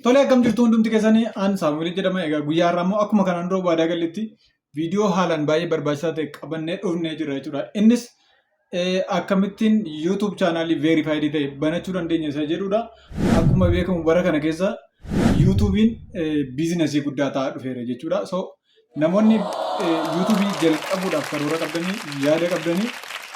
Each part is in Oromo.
Tolee, akkam jirtu hundumti keessanii? An Saamu'eel jedhama. Egaa guyyaa har'aa immoo akkuma kanaan dura waadaa galletti viidiyoo haalaan baay'ee barbaachisaa ta'e qabannee dhufnee jirra jechuudha. Innis akkamittiin YouTube chaanaalii verified ta'e banachuu dandeenya isa jedhudha. Akkuma beekamu bara kana keessa YouTube'n biizinasii guddaa ta'aa dhufeera jechuudha. So namoonni YouTube jalqabuudhaaf karoora qabdanii, yaada qabdanii,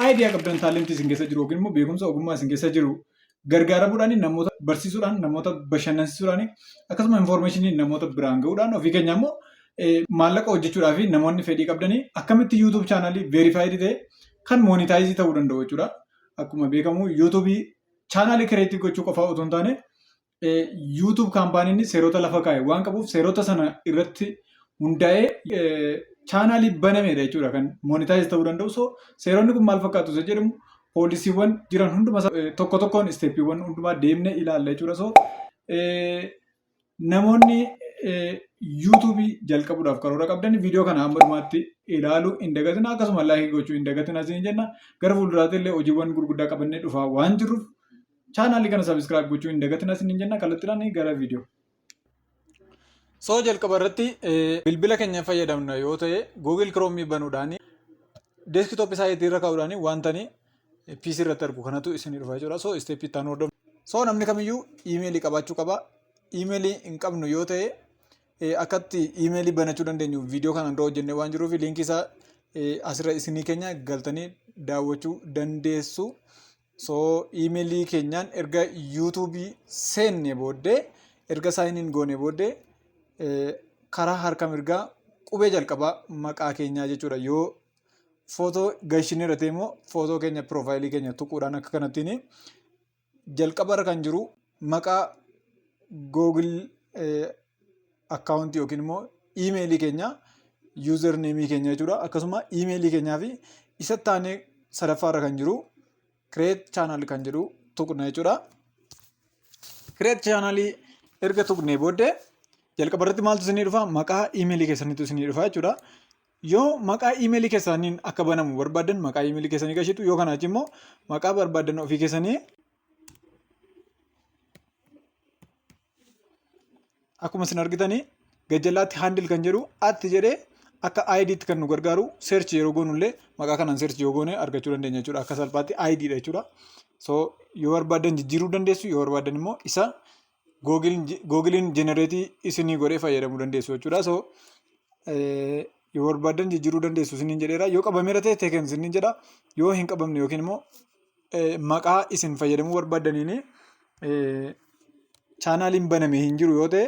aayidiyaa qabdan, taalentii isin keessa jiru yookiin immoo beekumsa ogummaa isin keessa jiru gargaaramuudhaan namoota barsiisuudhaan, namoota bashannansiisuudhaan, akkasuma infoormeeshinii namoota biraan gahuudhaan ofii keenya immoo maallaqa hojjechuudhaa fi namoonni fedhii qabdanii akkamitti YouTube chaanaalii veerifaayidii ta'e kan moonitaayizii ta'uu danda'u jechuudha. Akkuma beekamu YouTube chaanaalii kireetii gochuu qofaa otoo hin taane YouTube kaampaaniin seerota lafa kaa'e waan qabuuf seerota sana irratti hundaa'ee chaanaalii banameedha jechuudha kan monetize ta'uu danda'u. So seeronni kun maal fakkaatu isa jedhamu poolisiiwwan jiran hunduma tokko tokkoon isteeppiiwwan hundumaa deemnee ilaalla jechuudha. So namoonni YouTube jalqabuudhaaf karoora qabdan viidiyoo kana hamma dhumaatti ilaaluu hin dagatina, akkasuma laayikii gochuu hin dagatina isin jenna. Gara fuulduraatti illee hojiiwwan gurguddaa qabannee dhufaa waan jirruuf chaanaalii kana sabiskiraayib gochuu hin dagatina isin jenna. Kallattiidhaan gara viidiyoo. So jalqaba irratti bilbila keenya fayyadamna yoo ta'e Google Chrome banuudhaan desktop site irra kaa'uudhaan wanta ani PC irratti argu kanatu isin dhufa jechuudha. So step itti aanu hordofna. So namni kamiyyuu iimeelii qabaachuu qaba. Iimeelii hin qabnu yoo ta'e akkatti iimeelii banachuu dandeenyu viidiyoo kanaan dura hojjennee waan jiruuf liinkii isaa asirra isinii keenya galtanii daawwachuu dandeessu. So iimeelii keenyaan erga yuutuubii seenne booddee, erga saayiniin goone booddee, karaa harka mirgaa qubee jalqabaa maqaa keenyaa jechuudha. Yoo footoo gashineerra ta'e immoo footoo keenya piroofaayilii keenya tuquudhaan akka kanattiin jalqabarra kan jiru maqaa Google akkaawuntii yookiin immoo iimeelii keenya, yuuzar neemii keenya jechuudha. Akkasuma iimeelii keenyaa fi isa taanee sadaffaarra kan jiru create channel kan jedhu tuqna jechuudha. Create channel erga tuqnee booddee jalqaba irratti maaltu isinii dhufa? Maqaa iimeelii keessaniitu isinii dhufa jechuudha. Yoo maqaa iimeelii keessaniin akka banamu barbaaddan maqaa iimeelii keessanii gashitu, yoo kanaa achi immoo maqaa barbaaddan ofii keessanii akkuma isin argitanii gajjallaatti handle kan jedhu atti jedhee akka ID'tti kan nu gargaaru, search yeroo goonu illee maqaa kanaan search yoo goone argachuu dandeenya jechuudha. Akka salphaatti ID dha jechuudha. So yoo barbaaddan jijjiiruu dandeessu, yoo barbaaddan immoo isa Googiliin jenereetii isinii godhee fayyadamuu dandeessu jechuudha. So yoo barbaaddan jijjiiruu dandeessu isiniin jedheera. Yoo qabameera ta'e taken isiniin jedha. Yoo hin qabamne yookiin immoo maqaa isin fayyadamuu barbaaddaniin chaanaaliin baname hin jiru yoo ta'e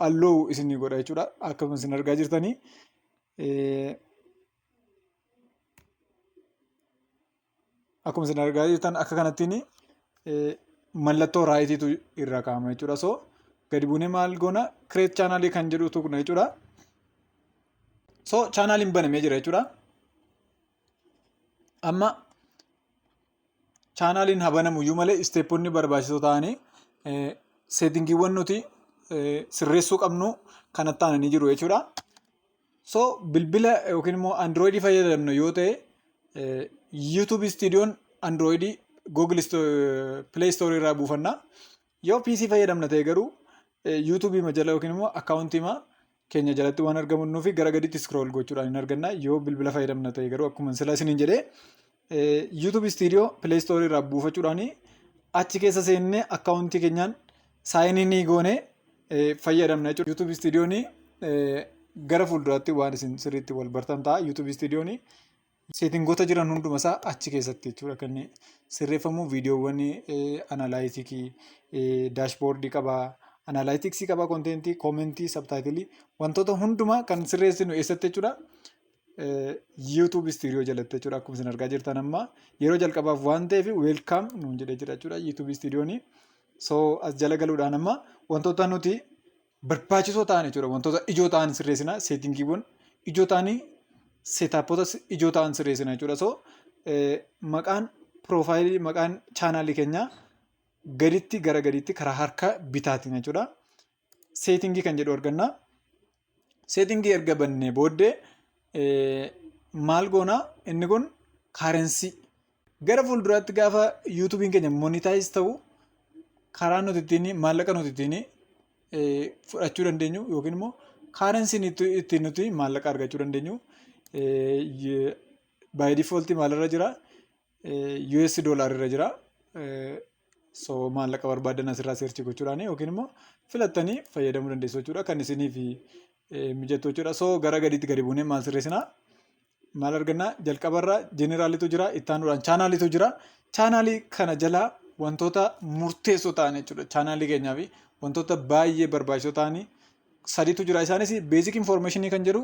allow isinii godha jechuudha. Akkuma isin argaa jirtanii akkuma isin argaa jirtan akka kanattiin mallattoo raayitiitu irra kaa'ama jechuudha. So gadi buunee maal goona? Create chaanaalii kan jedhu tuqna jechuudha. So chaanaaliin banamee jira jechuudha. Amma chaanaaliin haa banamu iyyuu malee isteepponni barbaachisoo ta'anii seetingiiwwan nuti sirreessuu qabnu kanatti aananii jiru jechuudha. So bilbila yookiin immoo Android fayyadamnu yoo ta'e YouTube Studioon Android Google Play Store irraa buufanna. Yoo PC fayyadamna ta'e garuu YouTube jala yookiin immoo akkaawuntii keenya jalatti waan argamu nuufi gara gaditti scroll gochuudhaan hin arganna. Yoo bilbila fayyadamna ta'e garuu akkuma sila isiniin jedhee YouTube Studio Play Store irraa buufachuudhaan achi keessa seennee akkaawuntii keenyaan saayinii goonee fayyadamna jechuudha. YouTube Studioon gara fuulduraatti waan isin sirriitti wal bartan ta'a. YouTube Studioon seetingoota jiran hunduma isaa achi keessatti jechuudha kan inni sirreeffamu. Viidiyoowwan analaayitikii, daashboordii qaba, analyticsii qaba, konteentii, koomentii, sabtaayitilii, wantoota hundumaa kan sirreessinu eessatti jechuudha? YouTube Studio jalatti jechuudha. Akkuma isin argaa jirtan amma yeroo jalqabaaf waan ta'eef welcome nuun jedhee jira jechuudha YouTube Studioon. So as jala galuudhaan amma wantoota nuti barbaachisoo ta'an jechuudha. Wantoota ijoo ta'an sirreessina. Seetingiiwwan ijoo ta'anii, seetaappoota ijoo ta'an sirreessina jechuudha. So maqaan piroofaayilii, maqaan chaanaalii keenyaa gaditti gara gaditti karaa harka bitaatiin jechuudha. Seetingii kan jedhu arganna. Seetingii erga bannee booddee maal goona? Inni kun currency. Gara fuulduraatti gaafa yuutuubiin keenya monetize ta'u Karaa nuti ittiin maallaqa nuti ittiin fudhachuu dandeenyu yookiin immoo currencyn ittiin nuti maallaqa argachuu dandeenyu by default maalirra jira? US dollar irra jira. So maallaqa barbaadan asirraa search gochuudhaan yookiin immoo filattanii fayyadamuu dandeessu jechuudha. Kan isiniif mijatu jechuudha. So gara gadiitti gadi buunee maal sirreessinaa? Maal argannaa? Jalqabarra generalitu jira, itti aanuudhaan channelitu jira. Channelii kana jalaa wantoota murteessoo ta'an jechuudha. Channelii keenyaa fi wantoota baay'ee barbaachisoo ta'anii sadiitu jira. Isaanis basic information kan jedhu,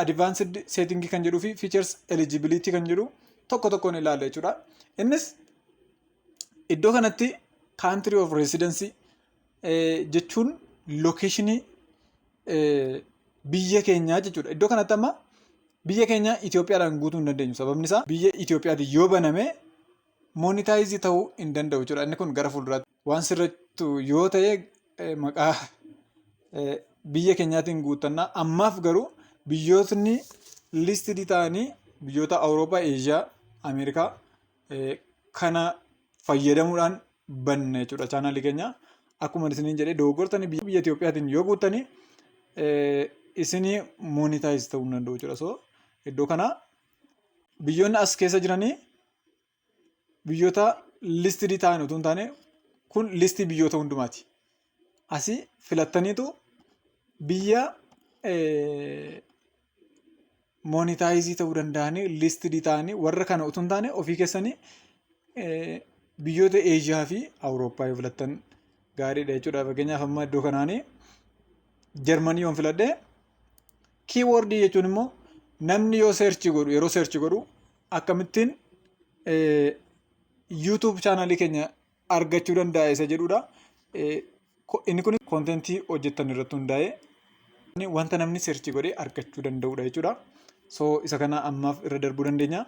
advanced setting kan jedhuu fi features eligibility kan jedhu tokko tokkoon ilaalla jechuudha. Innis iddoo kanatti country of residency jechuun locationii biyya keenyaa jechuudha. Iddoo kanatti amma biyya keenya Itoophiyaadhaan guutuu hin dandeenyu. Sababni isaa biyya Itoophiyaatti yoo baname monetize ta'uu hin danda'u jechuudha. Inni kun gara fuulduraatti waan sirrattu yoo ta'e maqaa biyya keenyaatiin guuttannaa. Ammaaf garuu biyyootni listed ta'anii biyyoota Awurooppaa, Eeshiyaa, Ameerikaa kana fayyadamuudhaan banna jechuudha channelii keenya. Akkuma isiniin jedhee, dogoggortanii biyya Itoophiyaatiin yoo guuttanii isinii monetize ta'uu hin danda'u jechuudha. So iddoo kana biyyoonni as keessa jiranii biyyoota listed ta'an utuu hin taane, kun listii biyyoota hundumaati. Asii filattaniitu biyya monetize ta'uu danda'anii listed ta'anii warra kana utuu hin taane, ofii keessanii biyyoota Eeshiyaa fi Awurooppaa yoo filattan gaariidha jechuudha. Fakkeenyaaf, amma iddoo kanaanii Jarmanii yoon filadhe, keywordii jechuun immoo namni yoo search godhu, yeroo search godhu akkamittiin YouTube channelii keenya argachuu danda'a isa jedhudha. Inni kun contentii hojjettan irratti hundaa'ee wanta namni search godhee argachuu danda'udha jechuudha. So isa kana ammaaf irra darbuu dandeenya.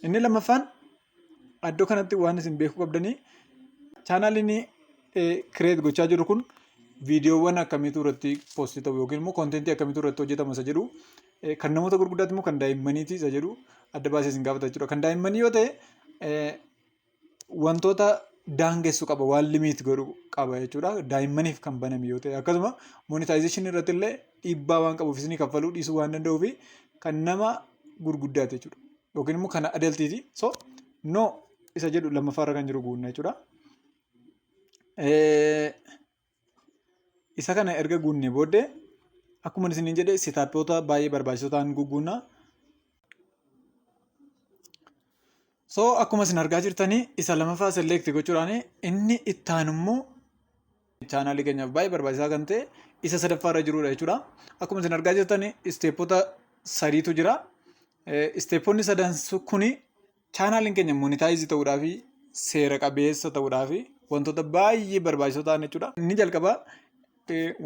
Inni lammaffaan, iddoo kanatti waan isin beekuu qabdanii, channeliin create gochaa jiru kun viidiyoowwan akkamiitu irratti post ta'u yookiin immoo contentii akkamiitu irratti hojjetama isa jedhu, kan namoota gurguddaati immoo kan daa'immaniiti isa jedhu adda baasee isin gaafata jechuudha. Kan daa'immanii yoo ta'e wantoota daangessu qaba, waan limit godhu qaba jechuudha. Daa'immaniif kan baname yoo ta'e, akkasuma monetizationii irratti illee dhiibbaa waan qabuuf, isinii kaffaluu dhiisuu waan danda'uuf, kan nama gurguddaati jechuudha. Yookiin immoo kan adultiiti. So no isa jedhu lammaffaarra kan jiru guunna jechuudha. Isa kana erga guunnee booddee, akkuma isiniin jedhe, stepoota baay'ee barbaachisoo ta'an guguunna. So akkuma isin argaa jirtanii, isa lammaffaa select gochuudhaan inni itti aanu immoo channelii keenyaaf baay'ee barbaachisaa kan ta'e isa sadaffaarra jirudha jechuudha. Akkuma isin argaa jirtanii, stepota sadiitu jira. Steponni sadan kuni channeliin keenya monetize ta'uudhaa fi seera qabeessa ta'uudhaa fi wantoota baay'ee barbaachisoo ta'an jechuudha. Inni jalqabaa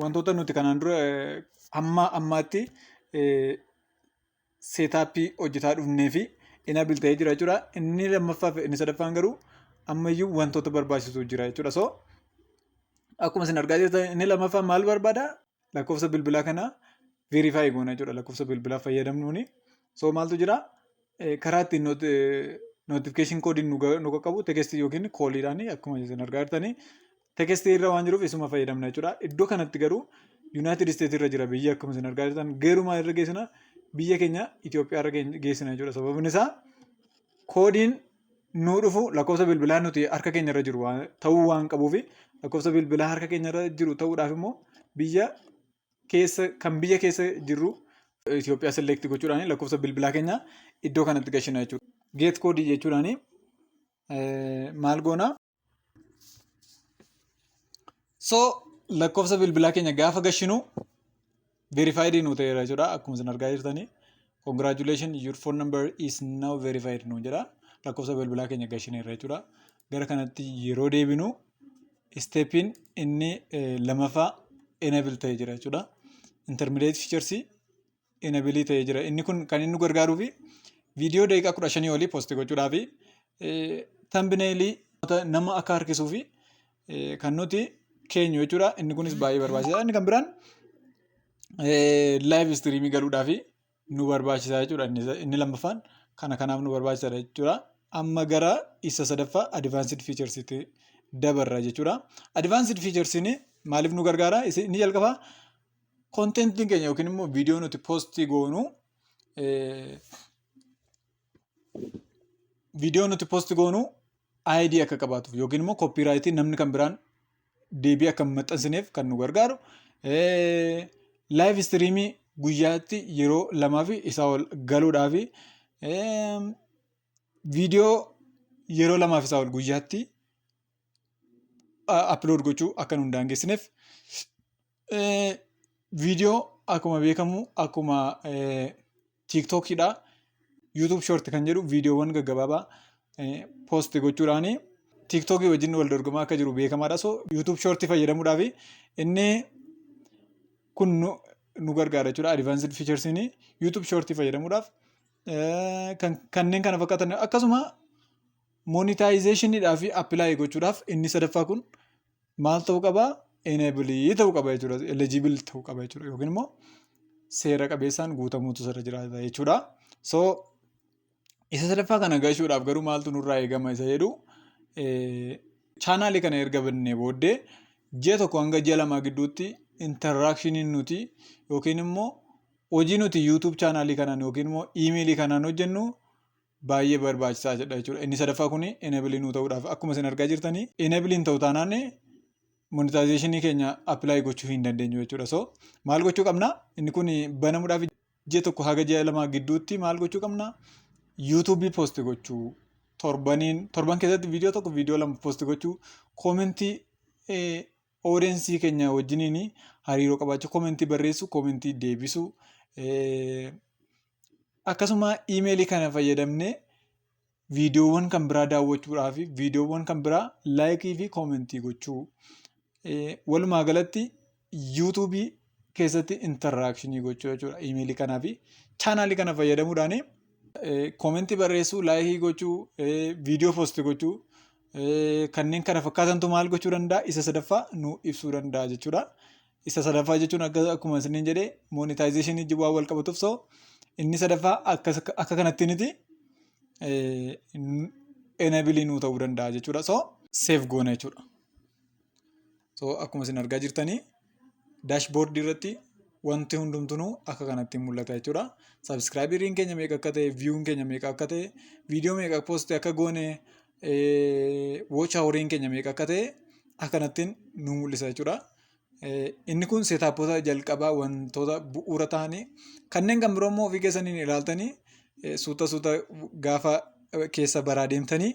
wantoota nuti kanaan dura hamma ammaatti setupii hojjetaa dhufnee fi enable ta'ee jira jechuudha. Inni lammaffaa fi inni sadaffaan garuu ammayyuu wantoota barbaachisu jira jechuudha. So akkuma isin argaa jirtan, inni lammaffaan maal barbaada? Lakkoofsa bilbilaa kana verify goona jechuudha. Lakkoofsa bilbilaa fayyadamnuuni. So maaltu jira? Karaa ittiin notification codeiin nu qaqqabu textii yookiin calliidhaan, akkuma isin argaa jirtanii textii irra waan jiruuf isuma fayyadamna jechuudha. Iddoo kanatti garuu United States irra jira biyya, akkuma isin argaa jirtan. Garuu maal irra geessina? Biyya keenya Itoophiyaa irra geessina jechuudha. Sababni isaa codeiin nuu dhufu lakkoofsa bilbilaa nuti harka keenya irra jiru ta'uu waan qabuufi, lakkoofsa bilbilaa harka keenya irra jiru ta'uudhaaf immoo biyya keessa, kan biyya keessa jirru Itoophiyaa select gochuudhaan lakkoofsa bilbilaa keenya iddoo kanatti gashina jechuudha. Get code jechuudhaan maal goona? So lakkoofsa bilbilaa keenya gaafa gashinu verified nu ta'eera jechuudha. Akkuma isin argaa jirtanii, "Congratulations, your phone number is now verified" nu jedha. Lakkoofsa bilbilaa keenya gashineerra jechuudha. Gara kanatti yeroo deebinu, stepiin inni lammaffaa enable ta'ee jira jechuudha. Intermediate features enable ta'ee jira. Inni kun kan inni nu gargaaruu fi viidiyoo daqiiqaa 15 olii post gochuudhaa fi thumbnailii nama akka harkisuu fi kan nuti keenyu jechuudha. Inni kunis baay'ee barbaachisaadha. Inni kan biraan live streamii galuudhaa fi nu barbaachisaa jechuudha. Inni lammaffaan kana kanaaf nu barbaachisaadha jechuudha. Amma gara isa sadaffaa advanced featuresitti dabarra jechuudha. Advanced featuresiin maaliif nu gargaara? Inni jalqabaa contentiin keenya yookiin immoo viidiyoo nuti post goonu ID akka qabaatuuf yookiin immoo copyright namni kan biraan deebii akka hin maxxansineef kan nu gargaaru. Live stream guyyaatti yeroo lamaa fi isaa ol galuudhaa fi viidiyoo yeroo lamaa fi isaa ol guyyaatti upload gochuu akka nu hin daangessineef, viidiyoo akkuma beekamu akkuma TikTokiidha. YouTube Short kan jedhu viidiyoowwan gaggabaabaa post gochuudhaan TikTokii wajjin wal dorgomaa akka jiru beekamaadha. So YouTube Short fayyadamuudhaaf inni kun nu gargaara jechuudha. Advanced featuresiin YouTube Short fayyadamuudhaaf kanneen kana fakkaatan, akkasuma monetizationiidhaaf apply gochuudhaaf inni sadaffaa kun maal ta'uu qabaa? Enable ta'uu qaba jechuudha. Eligible ta'uu qaba jechuudha. Yookiin immoo seera qabeessaan guutamuutu irra jiraata jechuudha. So isa sadaffaa kana gashuudhaaf garuu maaltu nurraa eegama isa jedhu, channelii kana erga bannee booddee ji'a 1 hanga ji'a 2 gidduutti interactioniin nuti yookiin immoo hojii nuti YouTube channelii kanaan yookiin immoo iimeelii kanaan hojjennu baay'ee barbaachisaa jedha jechuudha. Inni sadaffaa kun enable nuu ta'uudhaaf, akkuma isin argaa jirtanii, enableiin ta'u taanaan monetizationii keenya apply gochuu hin dandeenyu jechuudha. So maal gochuu qabna? Inni kun banamuudhaaf ji'a 1 haga ji'a 2 gidduutti maal gochuu qabna? YouTubeii post gochuu, torbaniin torban keessatti viidiyoo tokko, viidiyoo lama post gochuu, commentii audienceii keenya wajjiniin hariiroo qabaachuu, commentii barreessuu, commentii deebisuu, akkasuma iimeelii kana fayyadamnee viidiyoowwan kan biraa daawwachuudhaa fi viidiyoowwan kan biraa likeii fi commentii gochuu, walumaa galatti YouTubeii keessatti interactionii gochuu jechuudha. Iimeelii kanaa fi channelii kana fayyadamuudhaan commentii barreessuu, likeii gochuu, viidiyoo post gochuu, kanneen kana fakkaatantu maal gochuu danda'a? Isa sadaffaa nu ibsuu danda'a jechuudha. Isa sadaffaa jechuun akkuma isiniin jedhee monetizationii waan wal qabatuuf, so inni sadaffaa akka kanatti niti enable nuu ta'uu danda'a jechuudha. So save goona jechuudha. So akkuma isin argaa jirtanii dashboardii irratti wanti hundumtuu akka kanatti mul'ata jechuudha. Subscriberiin keenya meeqa akka ta'e, viewn keenya meeqa akka ta'e, viidiyoo meeqa post akka goone, watch houriin keenya meeqa akka ta'e akkanattiin nu mul'isa jechuudha. Inni kun setupoota jalqabaa wantoota bu'uura ta'anii, kanneen kan biroo immoo ofii keessaniin ilaaltanii suuta suuta gaafa keessa baraa deemtanii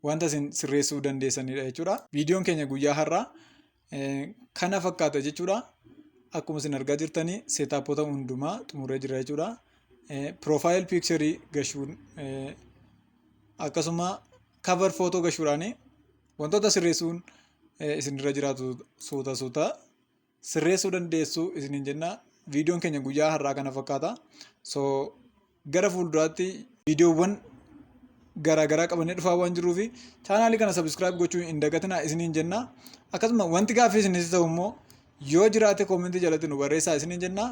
wanta isin sirreessuu dandeessanidha jechuudha. Viidiyoon keenya guyyaa har'aa kana fakkaata jechuudha. Akkuma isin argaa jirtanii setupoota hundumaa xumurree jira jechuudha. Profile pictureii gashuun, akkasuma cover photo gashuudhaan wantoota sirreessuun isinirra jiraatu suuta suuta sirreessuu dandeessu isiniin jenna. Viidiyoon keenya guyyaa har'aa kana fakkaata. So gara fuulduraatti viidiyoowwan garaagaraa qabannee dhufaa waan jirruuf channelii kana subscribe gochuu hin dagatinaa isiniin jenna. Akkasuma wanti gaaffii isinis ta'u immoo yoo jiraate commentii jalatti nu barreessaa isiniin jenna.